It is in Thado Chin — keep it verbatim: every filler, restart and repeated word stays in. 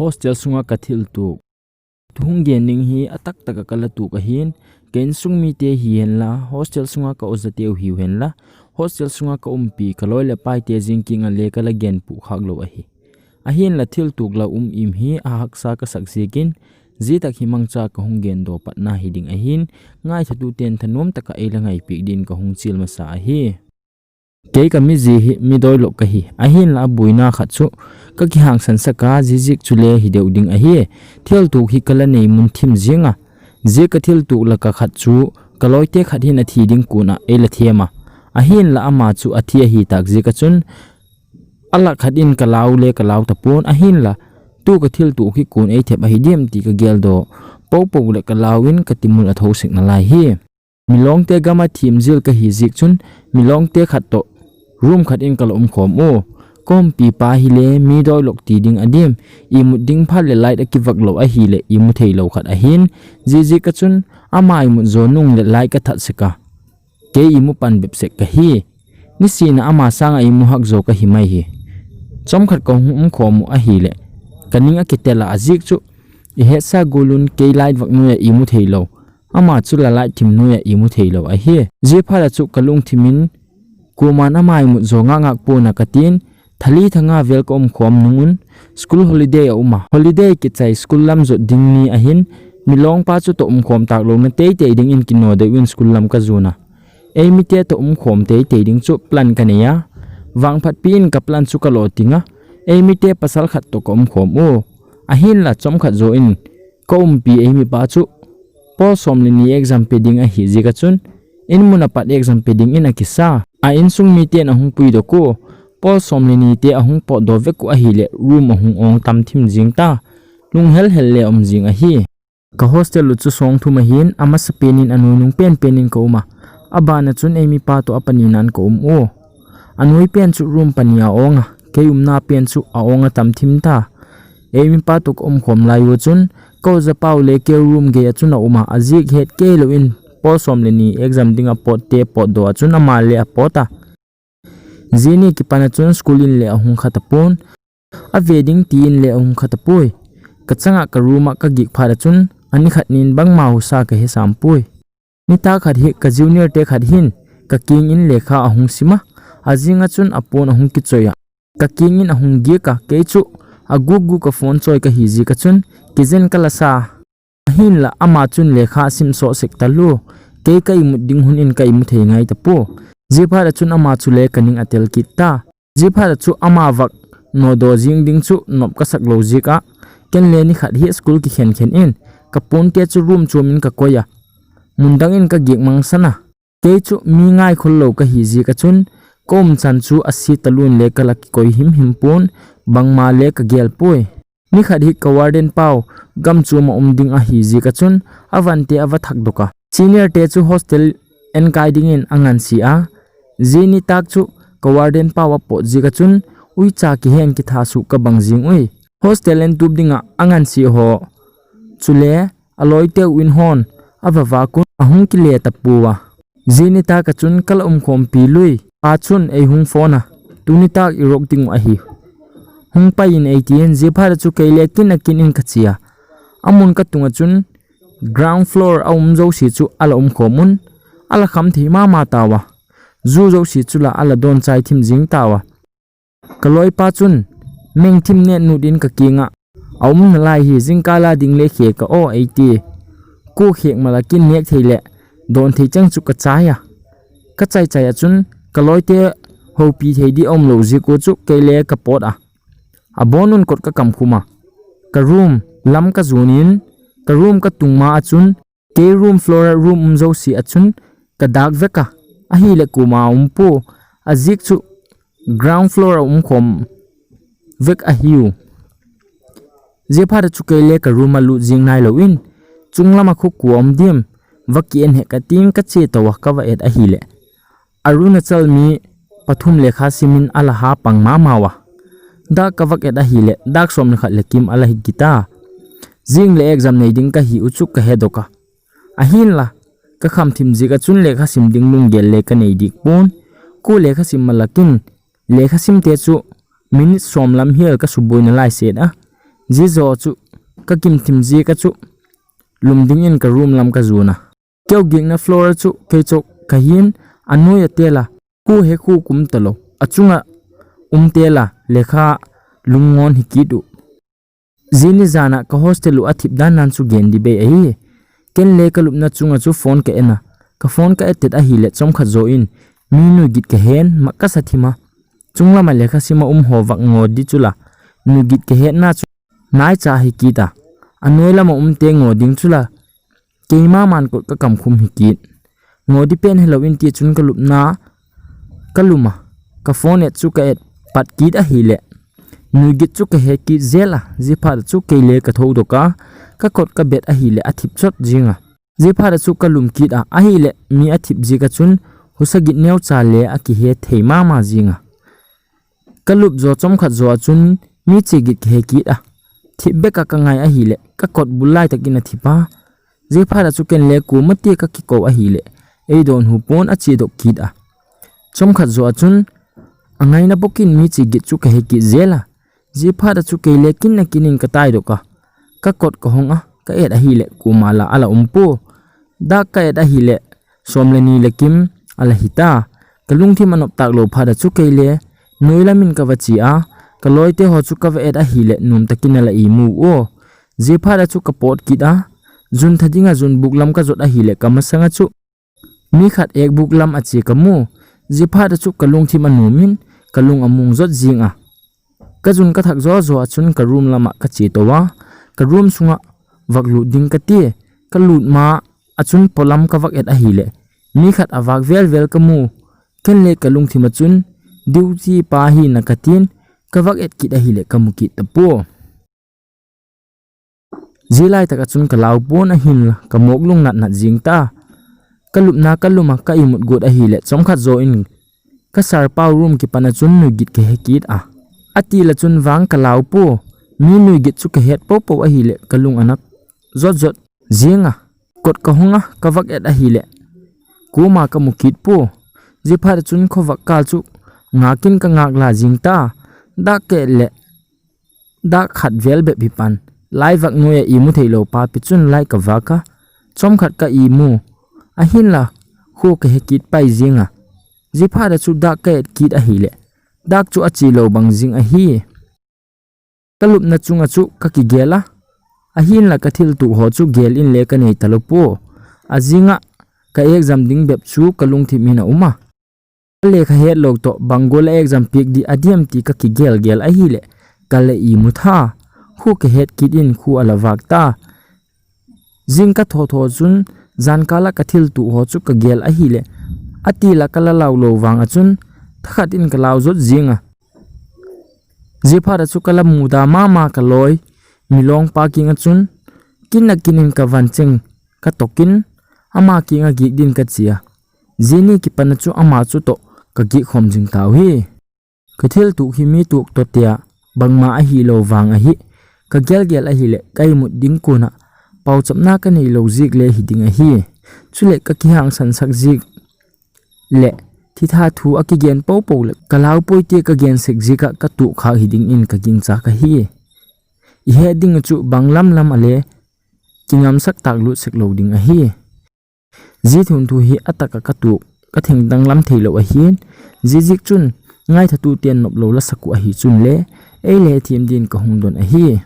Hostel sunga ka thil tuk. Thu hung gen ding hi a taktaka ka la tuk ahin, ka insung mite hi henla, hostel sunga ka oja teu hiu henla, hostel sunga ka umpi ka loi le paite jing kinga le ka la gen pu khak lo ahi. Ahinla thil tuk la um im hi a haksa ka sak ziakin, zitak hi mangcha ka hung gen do patna hi ding ahin, ngaithatu ten thanom taka ei la ngaipik din ka hung chil masa ahi. Kei ka mi zi hi mi doi lok ka hi, ahinla a buina khat chu ka kihangsan saka zizik chu le hi deu ding ahi. Thil tuk hi ka la nei mun thim zinga, zi ka thil tuk la ka khat chu ka loite khat hin a thi ding kuna ei la thiama. Ahinla ama chu a thi ahi tak zik a chun a la khat in ka lau le ka lau tapon ahinla tu ka thil tuk hi kun ei thep ahi diam ti ka gel do. Popo le ka lau in ka timul a tho sik na lai hi. Milongte gama thim zil ka hi zik chun, milongte khat to room khat in ka la um khom u. Kompi pa hi le mi doi lok ti ding a dim, i mut ding phat le light a kivak lo ahi le i mu thei lo khat ahin, zi zik a chun, ama i mut zo nung le light ka that sek a. Kei i mu pan bep sek ka hi. Nisina ama sanga i mu hak zo ka hi mai hi. Chom khat ka hung um khom u ahi le, ka ning a kitela a zik chu, i het sa gulun kei light vak nuya i mu thei lo. Ama chu la light thim nuya i mu thei lo ahi. Zi phat a chu ka lung thimin, kuman ama i mut zo ngak ngak pona ka tin, thali thanga vel ka um khom nungun, school holiday a um a. Holiday kichai school lam zot ding ni ahin, milong pa chu to um khom tak lo na tei tei ding in kino deu in school lam ka zuna. Ei mite to um khom tei tei ding chu plan ka nei a. Vangphat pi in ka plan chu ka lo tinga. Ei mite pasal khat to ka um khom u. Ahinla chom khat zo in ka umpi ei mi pa chu. Paul som le ni exam pe ding ahi zik a chun. In mun a pat exam pe ding in a kisa. A insung mite na hung pui do ku. Paul som le ni te a hung pot do vek u ahi le room a hung ong tam thim zing ta. Lung hel hel le um zing ahi. Ka hostel lu chu song thum ahin, a masa penin a nuinung pen penin ka um a. A bana chun ei mi pa to a pani nan ka um u. A nui pen chu room pani a ong a, kei umna pen chu a ong a tam thim ta. Ei mi pa to ka um khom lai u chun, ka uza pau le kei room gei a chun a um a, a zik het kei lo in, Paul som le ni exam ding a pot te pot do a chun ama le a pot a. Zini kipan a chun school in le a hung khat a pun. A ve ding ti in le a hung khat a pui. Ka changa ka room a ka gik phat a chun, a ni khat nin bangma husa ka he sam pui. Ni ta khat hi ka junior te khat hin, ka king in lekha a hung sima. A zing a chun a pun a hung kichoi a. Ka king in a hung gik a, kei chu, a guk guk a phone choi ka hi zik a chun, kizen ka la sa. Ahinla ama chun lekha a sim so sek ta lu, kei ka imut ding hun in ka imu thei ngai ta pu. Zi phat a chun ama chu le ka ning a tel kit ta. Zi phat a chu ama vak no do zing ding chu nop ka sak lo zik a. Ken le ni khat hi school ki khen khen in, ka pun te chu room chum in ka koi a. Mun dang in ka gik mang sana. Kei chu mi ngai khol lo ka hi zik a chun, ka um chan chu a si ta lun le ka la ki koi him him pun, bangma le ka gel pui. Ni khat hi ka warden pau, gam chu ma um ding a hi zik a chun, a van te a va thak dok a. Senior te chu hostel en kai ding in a ngan si a. Zi ni tak chu ka warden pau a pot zik a chun, ui cha ki hen ki tha su ka bang zing ui. Hostel en tup ding a a ngan si ho. Chu le, a loi teu in hon, a va va kun, a hung ki le ta pu a. Zi ni ta ka chun ka la um khom pi lui, pa chun ei hung phone a, tu ni tak i rok ding u a hi. Hung pai in ei ti in zi phat a chu kei le kin a kin in ka chi a. A mun ka tung a chun, ground floor a um zo si chu a la um khom un, a la kham thei ma ma ta wa. Zu zo si chu la a la don chai thim zing ta wa. Ka loi pa chun, meng thim nen nu din ka king a. A um na lai hi zing ka la ding le khe ka o ei ti. Ku khek ma la kin nek thei le, don thei chang chu ka chai a. Ka chai chai a chun, ka loi te ho pi thei di a um lo zik u chu kei le ka pot a. A bon un kot ka kam khum a. Ka room, lam ka zun in, ka room ka tung ma a chun, kei room floor a room um zo si a chun ka dak vek a, a hi le kuma um pu, a zik chu ground floor a um khom vek a hi u. Zi phat a chu kei le ka room a lut zing nai lo in, chung lam a khu ku um dim, va ki en he ka ting ka che to a ka va et a hi le. Arunachal mi pathum lekha simin a la ha pang ma ma wa. Dak ka vak et a hi le, dak som le khat le kim a la hi gita. Zing le exam nei ding ka hi u chu ka he dok a. A hin la, ka kham thim zik a chun lekha sim ding lung gel le ka nei dik pun. Ku lekha sim ma la kin, lekha sim te chu minute som lam hial ka su boi na lai set a. Zia jou chu ka kimthim ziak a chu lum dingin ka room lam ka jon a. Keu gingna floor a chu kei chu ka hin a noi a tel a, khu he khu kum talou, a chunga um tel a, lekha lungngon hi kit u. Zia ni jan a ka hostel u a thip dan nan chu gen di bei ahi. Ken le ka lupna chunga chu phone ka en a. Ka phone ka et tet ahile chomkhat jou in mi nui git ka hen, ma ka sa thim a. Chunglam a lekha sim a um ho vak ngo di chu la. Nui git ka hetna chu nai cha hi kit a. A noi lam a um te ngo ding chu la. Keima man kot ka kam khum hi kit. Ngo di pen helou in ti chun ka lupna, ka lum a, ka phone et chu ka et pat kit ahile. Nui git chu ka he kit zel a, zia phat a chu kei le ka tho dok a, ka kot ka bet ahile a thip chot zing a. Zia phat a chu ka lum kit a, ahile mi a thip ziak a chun husa git neo cha le a kihe thei mama zing a. Ka lup jou chomkhat jou a chun mi che git ka he kit a. Thip bek a ka ngai ahile, ka kot bul lai tak in a thip a. Zia phat a chu ken le kuama ti ka kikou ahile, ei don hu pon a che dok kit a. Chomkhat jou a chun, a ngaina bok in mi che git chu ka he kit zel a. Zia phat a chu kei le kin na kin in ka tai dok a. Ka kot ka hong a, ka et ahile, kuama la a la um poi. Dak ka et ahile, som le ni le kim a la hi ta. Ka lungthim a nop tak lou phat a chu kei le, noi lam in ka va che a, ka loi te ho chu ka va et ahile, nom tak in a la imu u. Zia phat a chu ka pot kit a, jun tha ding a jun buk lam ka jot ahile, ka masang a chu mi khat ek buk lam a che ka mu. Zia phat a chu ka lungthim a nom in, ka lung a mung jot zing a. Ka jun ka thak jou jou a chun ka room lam a ka che to a. Ka room sung a vak lut ding ka ti. Ka lut ma a chun polam ka vak et ahile, mi khat a vak vel vel ka mu. Ken le ka lungthim a chun, duty pa hi na ka tin, ka vak et kit ahile ka mu kit ta poi. Zia lai tak a chun ka lau pon ahin la, ka mok lung nat nat zing ta. Ka lupna ka lum a ka imut got ahile, chomkhat jou in ka sir pau room kipan a chun nui git ka he kit a. A ti la chun vang ka lau poi, mi nui git chu ka het po po ahile, ka lung a na jot jot zing a. Kot ka hong a, ka vak et ahile, kuama ka mu kit poi. Zia phat a chun khovak kal chu ngak in ka ngak la zing ta. Dak ka et le, dak khat vel bep hi pan. Lai vak noi a imu thei lou pa pi chun lai ka vak a. Chomkhat ka imu. Ahin la, khu ka he kit pai zing a. Zia phat a chu dak ka et kit ahile, dak chu a che lou bang zing ahi. Ka lupna chung a chu ka kigel a. Ahin la ka thil tuh ho chu gel in le ka nei ta lou poi. A zing a ka exam ding bep chu ka lungthim in a um a. Ka lekha het lou to, bang gol a exam piak di a diam ti ka kigel gel ahile, ka la imu tha. Khu ka het kit in khu a la vak ta. Zing ka tho tho chun, jan kal a ka thil tuh ho chu ka gel ahile, a ti la ka la lau lou vang a chun, thakhat in ka lau jot zing a. Zia phat a chu ka la muda mama ka loi, milong pa kiang a chun, kin na kin in ka van cheng, ka tok in, ama kiang a gik din ka che a. Zia ni kipan a chu ama chu to ka gik khom zing tau hi. Ka thil tuh hi mi tuh to tia, bangma ahi lou vang ahi. Ka gel gel ahile, ka imut ding kon a, pauchapna ka nei lou ziak le hi ding ahi. Chule ka kihangsan sak ziak le, thitha thu a kigen po po le, ka lau poi tia ka gen sek ziak a ka tuh khak hi ding in ka gingcha ka hi. I he ding a chu bang lam lam a le, kingam sak tak lut sek lou ding ahi. Zia thun thu hi a tak a ka tuh, ka theng danglam thei lou ahin, zia ziak chun, ngaitha tu ten nop lou la sak u ahi chun le, ei le thim din ka hung don ahi.